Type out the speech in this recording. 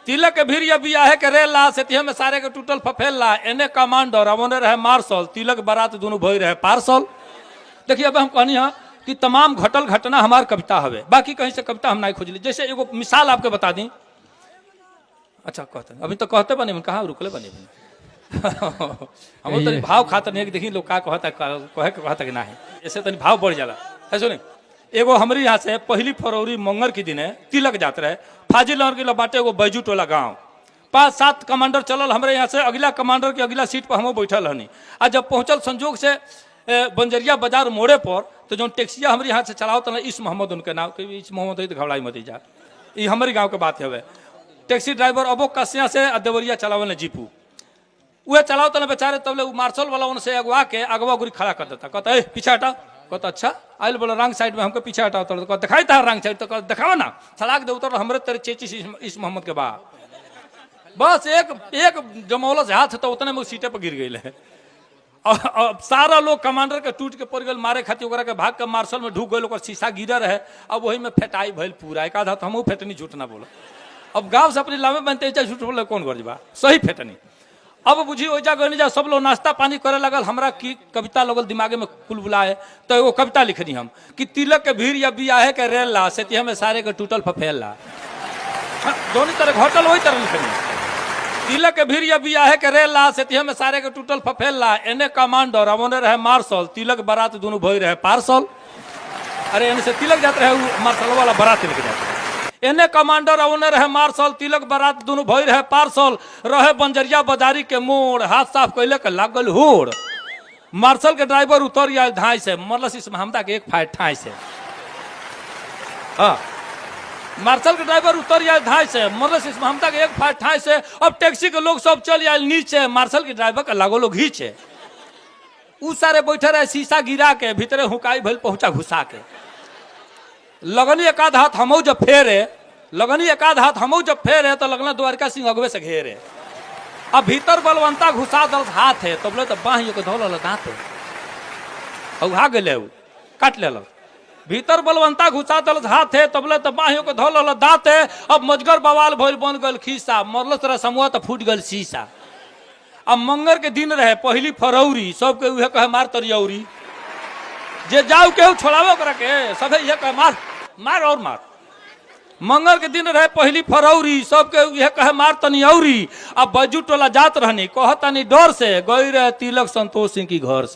तिलक के भीड़ या बियाहे के रेला सेतिया में सारे के टूटल फफेला, एने कमांडर अब ओने रहे मार्शल, तिलक बारात दोनों भई रहे पार्सल। देखिए अब हम कहनी है कि तमाम घटल घटना हमार कविता हवे, बाकी कहीं से कविता हम नहीं खोजली। जैसे एगो मिसाल आपके बता दी। अच्छा कहते अभी तो कहते बने, कहाँ रुकले बने हम तनी भाव खातर नहीं, देखी लोग का कहता, कहे के कहता कि नहीं, ऐसे तनी भाव बढ़ जाला है। सुनी एगो हमरी यहाँ से 1 फरवरी मंगर के दिने तिलक जात रहे, फाजिल के बाटे एगो बैजू टोला गाँव। 5-7 कमांडर चलल हमरे यहाँ से। अगला कमांडर के अगला सीट पर हम बैठल हनी। आ जब पहुंचल संजोग से बंजरिया बाजार मोड़े पर, तो जो टैक्सिया हमारे यहाँ से चलाओ तो इस मोहम्मद उनके नाम, इस मोहम्मद है तो घबराई मत जा, ये हमारे गाँव के बात हवे। टैक्सी ड्राइवर अबो कसिया से आ देवरिया चलावे जीपू उहे चलाओ तो बेचारे। तबले उ मार्शल वाला उनसे अगवा के अगवा गुरी खड़ा कर देता। कहता, ए पीछे हटा। कहता, अच्छा आयल बोला रॉन्ग साइड में, हमको पीछे हटाओ। तो कहता, दिखाई था रॉन्ग साइड? तो कहता, दिखाओ ना सलाक दे उतर हमरे तेरे चेची इस मोहम्मद के बा। बस एक एक जमौला से हाथ तो उतने में उ सीटे पर गिर गई है। अब सारा लोग कमांडर के टूट के पड़ गए मारे खातिर। ओकरा के भाग के मार्शल में ढुक गए, ओकर शीशा गिरल रहे। अब वही में फेटाई भइल पूरा। एक आधा तो हमहू फेटनी, झूठ ना बोलो। अब गाँव से अपनी लामे बनते, झूठ बोले कौन गर्ज बा, सही फेटनी। अब बुझी ओइजा गनी जा, सब लोग नाश्ता पानी करे लगल। हमरा की कविता लगल दिमागे में कुल बुलाए, तो एगो कविता लिखनी हम कि तिलक के भीड़ या बियाहे के रेल ला से हमें सारे के टूटल फफेला। हाँ, दोनों तरह घटल वही तरह लिखनी। तिलक के भीड़ या बियाहे के रेला से हमें सारे के टूटल फफेला, एने कमांडर अब ओने रहे मार्शल, तिलक बारात दोनों भई रहे पार्सल। अरे एने से तिलक जात रहे, उ मार्शल वाला बारात लेके जात रहे। एने कमांडर ओने रहे मार्शल, तिलक बारात दोनों भई रहे पार्सल। रहे बंजरिया बाजारी के मोड़, हाथ साफ कैले के लागल होड़। मार्शल के ड्राइवर उतर आयल धाई से, मरलस इस हमदा के एक फायर ठाई से। हाँ, मार्शल के ड्राइवर उतर आयल धाई से, मरलस इस हमदा के एक फायर ठाई से। अब टैक्सी के लोग सब चल आयल नीचे, मार्शल के ड्राइवर के लागो लोग घीचे। उ सारे बैठे रहे शीशा गिरा के, भीतरे हुकाई भइल पहुंचा घुसा के। लगनी एकाध हाथ हमहू जब फेरे, लगनी एकाध हाथ हमहू जब फेरे, तो लगना द्वारका सिंह अगवे से घेरे। अब भीतर बलवंता घुसा दल हाथ है, तब तो बाह के धोल दांत है गेले, उ काट लेलक। भीतर बलवंता घुसा दल हाथ है, तबले तो बाहियों के धोल दांत है। अब मजगर बवाल भइल बन गल खीसा, मरलस रह समूह तो फूट गल शीशा। अब मंगर के दिन रहे 1 फरवरी, सबके उहे कहे मार तरियौरी। जे जाऊ केहू छोड़ावे ओकरा के, सभे इहे कहे मार मार और मार। मंगल के दिन रहे 1 फरवरी, सबके इहे कहे मार तनी औरी। अब बजू टोला जात रहनी, कहतनी डर से, गई रहे तिलक संतोष सिंह की घर से।